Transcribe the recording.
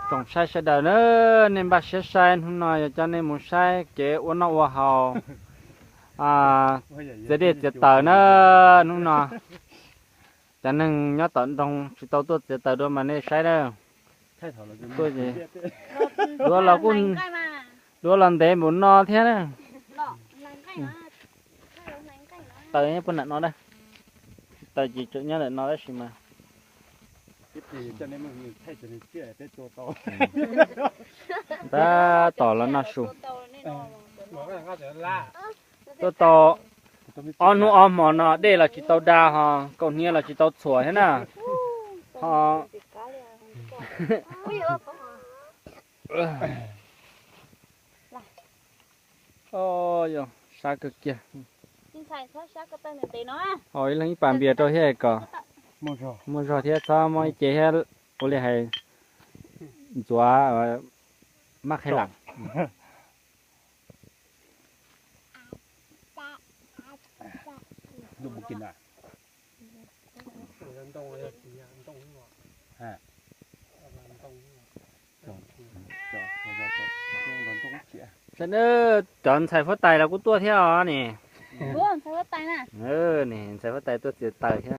Tsoom saib sawv daws na, nej npaj siab saib, hnub no yuav coj nej mus saib kev ua noj ua haus, txiav dej txiav taws na. Hnub no cov neeg nyob tom nroog tsis tau tuaj txiav taws dua mas nej saib na. Tuaj ces duav los kuj, duav los ntev npaum no thiab na. Taws nyob puag nram no na. Taws ces tseem nyob ntawm no tab sis mas tab tom los noj su. Tuaj tau ob hnub ob hmo no dej los tsis tau da ho kaus hniav los tsis tau txhuam thiab na. Ho yog sab kawg kiag. Haus ib leeg ib pas npias rau thiab kom muaj zog thiab txhob muab ib ce thiab ua li hais ntxuav mab qhib lam. Saib na, cov ntxhais huab tais los kuj tuaj thiab os ni. Ntxhais huab tais tuaj txiav taws thiab.